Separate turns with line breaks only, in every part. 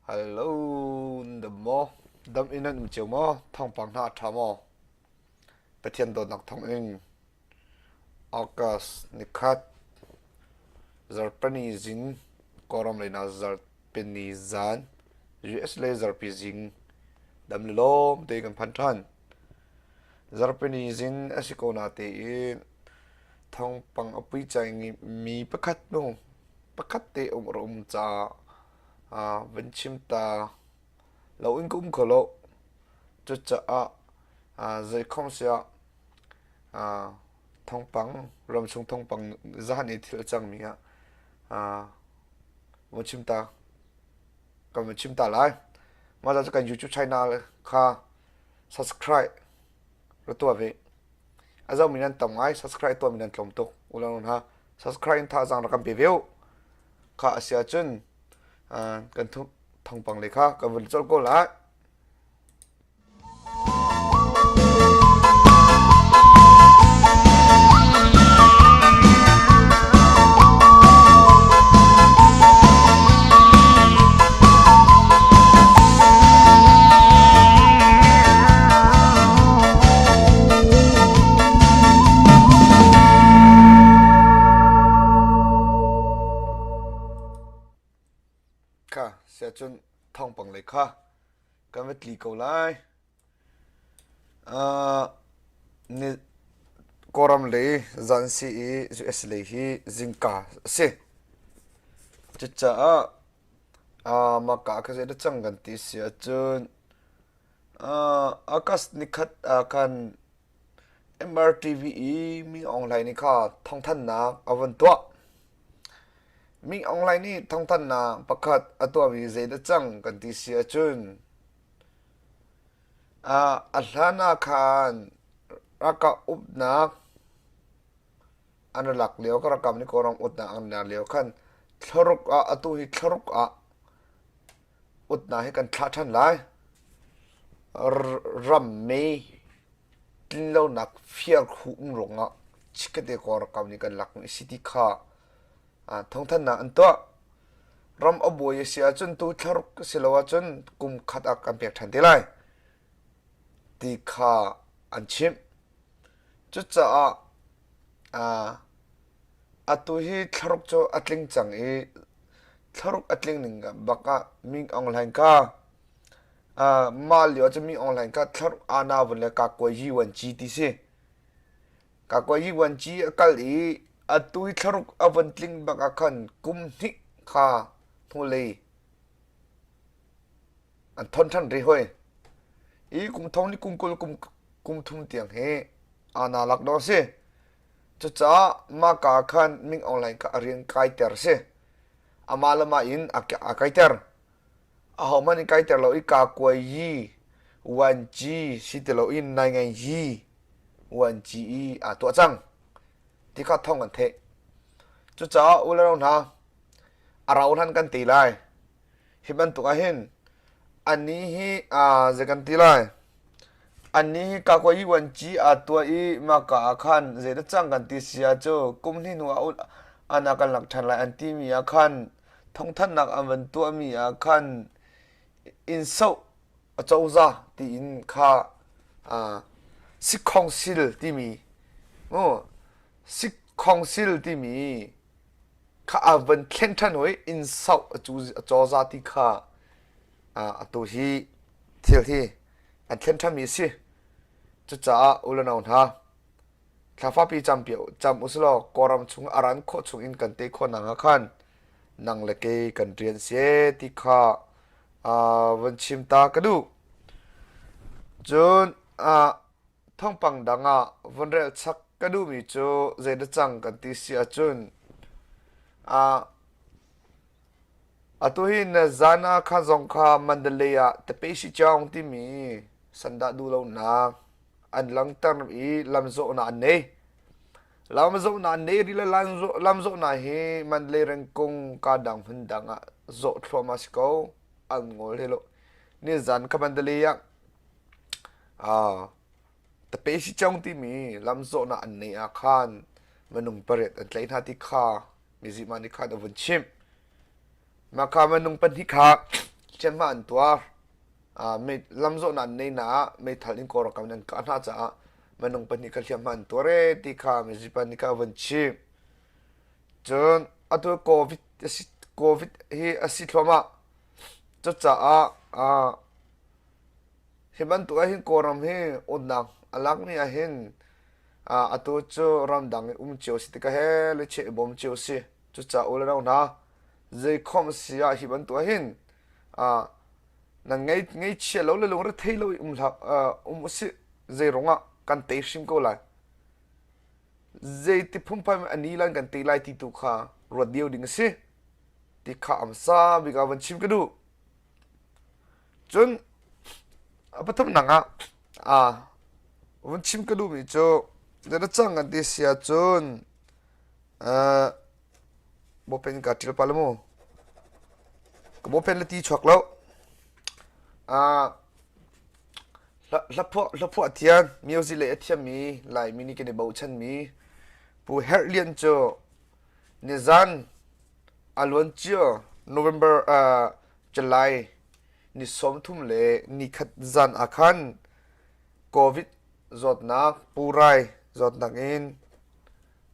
Hello, dam maw? Dam in nan um cio maw? Thawngpang hna a ṭha maw? Pathian dawtnak thawngin August nikhat zarhpini zing Kawlram lei na zarhpini zan US lei zarhpi zing dam le lawm te kan phan ṭhan. Zarhpini zing a si ko na tein thawngpang a pui mi pakhat nu pakhat te um a um caah van chim ta lo in ka um kho lo. Cucaah zeikhom siah thawngpang ramchung thawngpang zahan i thil a cangmi ah van chim ta kan van chim ta lai. Mah cu kan YouTube channel kha subscribe ra tuah ve. A zohmi nan tam ngai, subscribe tuahmi nan tlawm tuk. Ulang hna subscribe in thazaang rak kan pe ve u. Kha a si ahcun kan thawngpang le kha kan vun colh ko lai. Kha siahcun thawngpang lei kha kan va tli ko lai. Uh, ni Kawlram lei zan si i US lei hi zingka a si. Cucaah uh, maka kha zei dah cang kan ti si ahcun uh, August nikhat ah khan MRTV i Min Aung Hlaing nih kha thawngthanhnak a vun tuah. Min Aung Hlaing nih thawngthanhnak pakhat a tuahmi zeidah cang kan ti si ahcun a hlan ah khan ralkap uknak an rak lak lio ka ralkap nih Kawlram uknak an lak lio khan thlaruk ah atu hi thlaruk ah utnak hi kan thlah ṭhan lai. Rammi tlinlonak fiarkhu um ruangah chikkate Kawlram nih kan lakmi a si ti kha thawngthanhnak an tuah. Ram a buai a si ahcun tu thlaruk a si lo ahcun kum khat ah kan pek ṭhan te lai ti kha an chimh. Cucaah atu hi thlaruk cu a tling cang i thlaruk a tling ning bak ah Min Aung Hlaing kha mah lio ahcun Min Aung Hlaing kha thlaruk aa vun le Kakuai Yi Wan Ci ti si. Kakuai Yi Wan Ci a kal i atu hi thlaruk a vun tling bak ah khan kum hnih kha hnulei an thon ṭhan rih hoi. I kum thong ni kum 20 kum kum thum tiang hi aa lak dawh a si. Cucaah mahka ah khan Min Aung Hlaing kha a rian kaiter a si. Amah le mah in a kaiter. Ahohmanh in kaiter lo i Kaa Kuai Yi Wan Ci si ti loin Nai Ngai Yi Wan Ci i aa tuah cang ti kha thawng an theih. Cucaah u le nau hna, a rau hlan kan ti lai. Hi bantuk ah hin anih hi zei kan ti lai anih hi kakua wanci aa tuah i mahka ah khan zeidah cang kan ti si ah cu kum hnih hnu ah an kan lak ṭhan lai an timi ah khan thawngthanhnak an van tuahmi ah khan inn soh acozah tiin kha sikhongsil timi mu sikhongsil timi kha a van thlen ṭhan hoi inn sauh a cawza ti kha atu hi thil hi an thlen ṭhanmi a si. Cucaah u le nau hna, thlafapi cam usilaw Kawlram chung a ran khawh chung in kan te khawh nakhnga khan nang le kei kan rian si ti kha van chim ta ka duh. Cun Thawngpang dang ah von rel chak ka duhmi cu zeidah cang kan ti si ahcun atu hi na zan ah kha zong kha Mandalay ah Tepeshi Chaung timi sandah duhlonak an langhter i lamzawhnak an nei. Lamzawhnak an nei rih le lamzawhnak hi Mandalay rengkung ka dang hmun dang ah zawh thluahmah si ko. An ngol he lo. Nizan kha Mandalay ah Tapesi Chaung timi lamzawhnak an neih ah khan minung pariat an tlaih hna ti kha mizima nih khan a vun chimh. Mah kha minung pahnih kha Hliamhma an tuar. Lamzawhnak an nei na ah meithal in Kawl ralkap nih an kah hna caah minung pahnih kha hliamhma an tuar ee ti kha Mizipa nih kha a vun chim. Cun atu COVID COVID hi a si thluahmah. Cucaah hi bantuk ahhin Kawlram hi awtnak a lakmi ahhin atu cu ramdang i um cio si tikah he le cheh i bawm cio si. Cucaah u le nau hna, zeikhom si ah hi bantuk ahhin na ngei ngeichia lo le lungrethei lo i um hlah um usih zei ruangah kan tei hrim ko lai. Zeiti phungphai a ni lan kan tei lai ti tu kha ruat dio ding a si. Ti kha amsa bik ah van chim ka duh. Cun a pathumnak ah aa vun chim ka duhmi cu na cang kan ti si ahcun bawpen ka ṭil pah le mu. Ka bawpen le ti chuak lo. Hlaphuah hlaphuah thiam music lei a thiammi Laimi nih kan i bochanmi Pu Herh Lian cu nizan a luan cio November July ni 30 le nikhat zan ah khan COVID zawtnak pulrai zawtnak in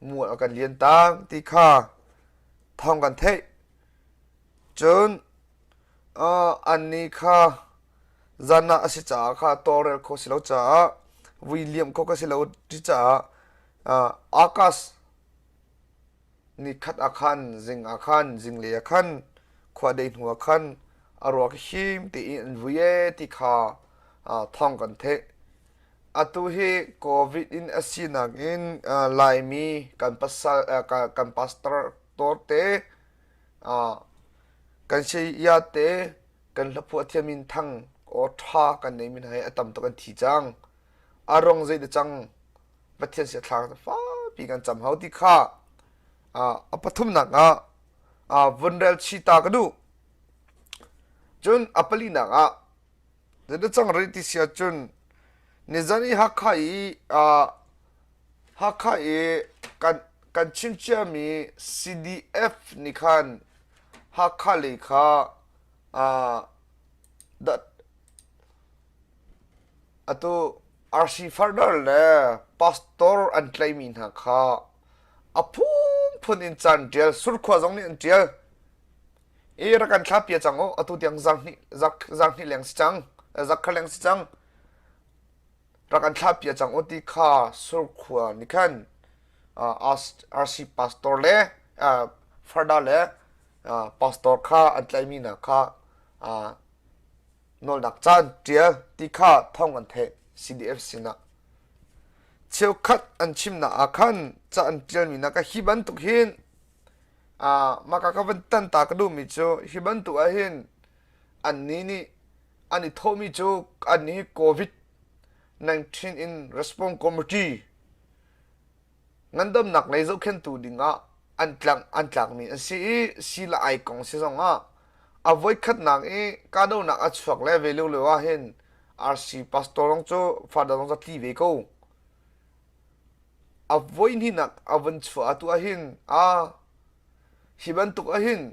mual a kan lian taang ti kha thawng kan theih. Cun annih kha zan ah a si caah kha tawlrel khawh si lo caah vui liam khawh ka si lo ti caah August Nikhat ah khan, zing ah khan, zinglei ah khan, khua dei hnu ah khan a ruak him tein an vui ee ti kha thawng kan theih. Atu hi COVID in a sinak in Laimi kan pasal kan pastor te kan saya te kan hlaphuah thiam in thang aw ṭha kan nei mi hna hi a tam tuk an thi cang. A rong zei dah cang Pathian sia thla fakpi kan cam hau ti kha a pathumnak ah vun rel chi ta ka duh. Cun a palinak ah zeidah cang rih ti si ahcun nizan i Hakha i Hakha i kan kan chim ciami CDF nih khan Hakha lei kha Atu RC Furner le pastor an tlaihmi hna kha a phunphun in ca an ṭial. Surkhua zong nih an ṭial. I rak kan thlah pia cang u. Atu tiang zarhhnih zarhhnih leng si cang. Zarhkhat leng si cang. Rak kan thlah pia cang u ti kha Surkhua nih khan RC pastor le Farda le pastor kha an tlaihmi hna kha nawlnak caan ṭial ti kha thawng an theih CDF sinah. Cheukhat an chimnak ah khan ca an ṭialmi nak ah hi bantuk hin mah ka van tan ta ka duhmi cu hi bantuk ah hin annih nih an i thawhmi cu annih hi COVID-19 in response committee Ngandamnak lei zohkhenhtu dingah an tlak an tlakmi an si i si le ai kong si zongah a voikhatnak i kahdohnak a chuak le ve lio ah hin RC pastor zong cu father zong cu a tli ve ko. A voihnihnak a vun chuah atu ahhin a hi bantuk ahhin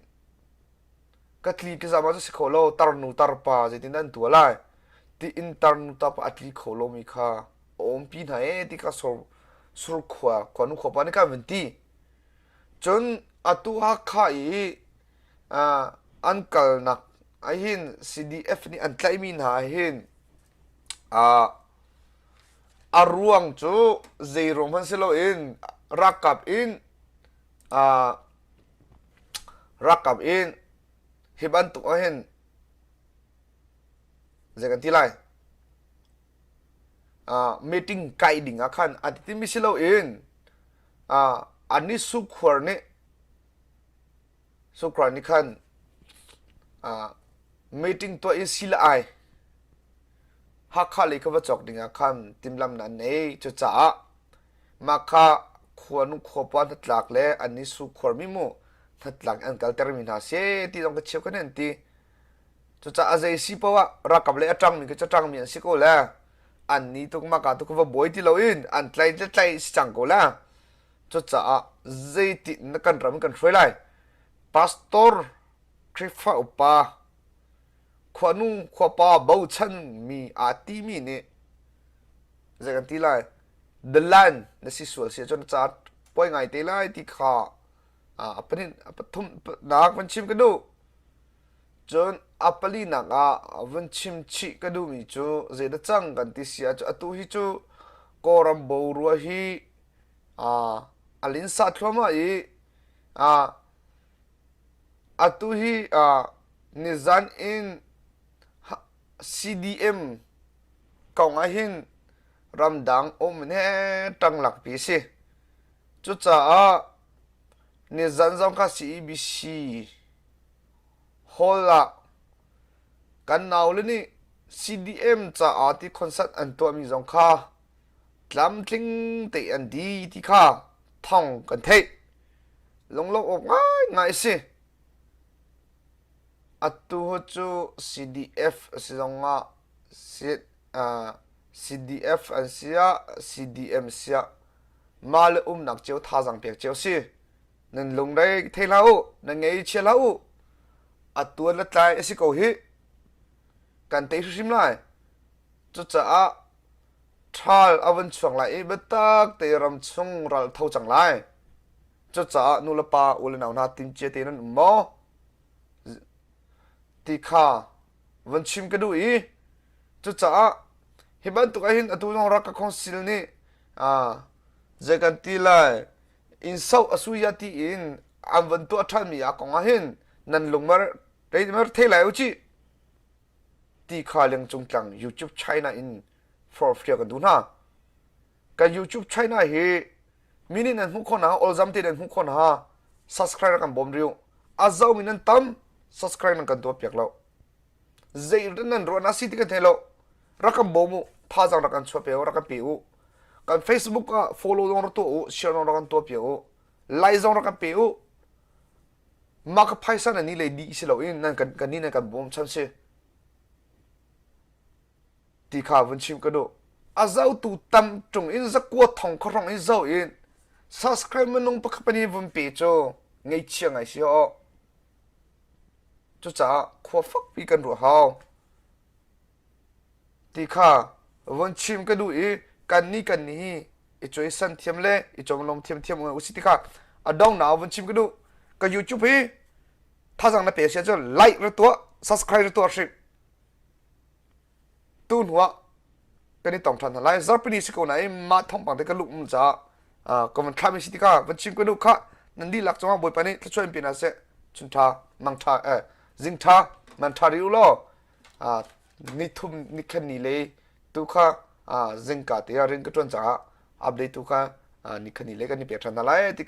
ka tli ka zam ah cu si kho lo tarnu tarpa zeitin an tuah lai tiin tarnu tarpa a tli kho lomi kha a umpi hna ee ti kha sur surkhua khuanu khuapa nih kan vun ti. Cun atu Hakha i an kalnak ahhin CDF nih an tlaihmi hna ahhin a ruang cu zei ruang hmanh si loin ralkap in ralkap in hi bantuk ahhin zei kan ti lai meeting kai ding ah khan a timi si loin an i sukhuar nih sukhuar nih khan meeting tuah in si le ai Hakha lei kha va cawk ding ah khan timhlamnak an nei cucaah mah kha khuanu khuapa hnatlak le an i sukhuarmi mu hnatlak an kaltermi hna si ti zong ka cheu kan an ti Cucaah a zei si paoh ah ralkap lei a ṭangmi khi cu ṭangmi an si ko le an ni tuk maka tu ka va buai ti loin an tlai le tlai si cang ko le. Cucaah zeitin na kan ram kan hruai lai? Pastor, Khrihfa upa, Khuanu khuapa bochan mi aa timi nih zei kan ti lai dalan na si sual si ahcun ca poi ngai te lai ti kha a pahnih a pathum nak van chim ka duh. Cun a palinak ah vun chim chih ka duhmi cu zeidah cang kan ti si ahcun atu hi cu Kawlram borua hi a linsa thluahmah i atu hi nizan in CDM kong ah hin ramdang um in he ṭang lakpi a si. Cucaah nizan zong kha CEBC Hall ah kan naule nih CDM caah ti concert an tuahmi zong kha tlamtling tein an di ti kha thawng kan theih. Lunglawmh awk ngaingai a si. Atu cu CDF a si zongah CDF an si ah CDM si ah mah le umnak cio thazaang pek cio si. Nan lungre thei hlah u, nan ngei chia hlah u. A tuan le tlai a si ko hih. Kan tei hrimhrim lai. Cucaah ṭhal a vun chuak lai i biatak te ram chung ral tho cang lai. Cucaah nu le pa u le nau hna timcia te nan um maw? Ti kha vun chim ka duh i cucaah hi bantuk ahhin atu zong rak ka council nih zei kan ti lai inn soh a suya tiin an von tuah ṭhanmi ah kong ah hin nan lung mar mar thei lai u cih ti kha lengcung tlang YouTube China in forfia kan duh hna. Kan YouTube China hi mi nih nan hmuh khawh hna olzam te nan hmuh khawh hna subscribe kan bawm riu a zo mi nan tam subscribe nan kan tuah piak lo zei nan ruah na si ti kan thei lo rak kan bawm u thazaang rak kan chuah pe u rak kan pe u kan Facebook ah follow zong rak tuah u share zong rak kan tuah piak u like zong rak kan pe u mah ka phaisa nan ni lei dih si loin nan kan kan ni nan kan bawm chan si ti kha vun chim ka duh a zotu tam ṭung in zakua thong kha in zo in subscribe minung pakhat pani vun pe cu ngeichia ngai si ho cucaah khua fakpi kan ruah hau ti kha von chim ka duh i kan nih kan nih hi i cuaisan thiam le i cawmlawm thiamthiam usih ti kha a donghnak von chim ka duh. Ka YouTube hi thazang na pe sia cun like ra tuah, subscribe ra tuah hrim. Tu hnu ah kan i tong ṭhan hna lai. Zarhpini si ko nain mah thawngpang te ka luh um caah ka van thlahmi si tikah van chim ka duh kha nan dihlak cungah Bawipa nih thluachuah in pe hna seh. Chun ṭha, mang ṭha, eh, zing ṭha, man ṭha rih u law nithum nikhat ni le tu kha zingka te ah rian ka ṭuan caah update tu kha nikhat ni le kan i pek ṭhan hna lai ti.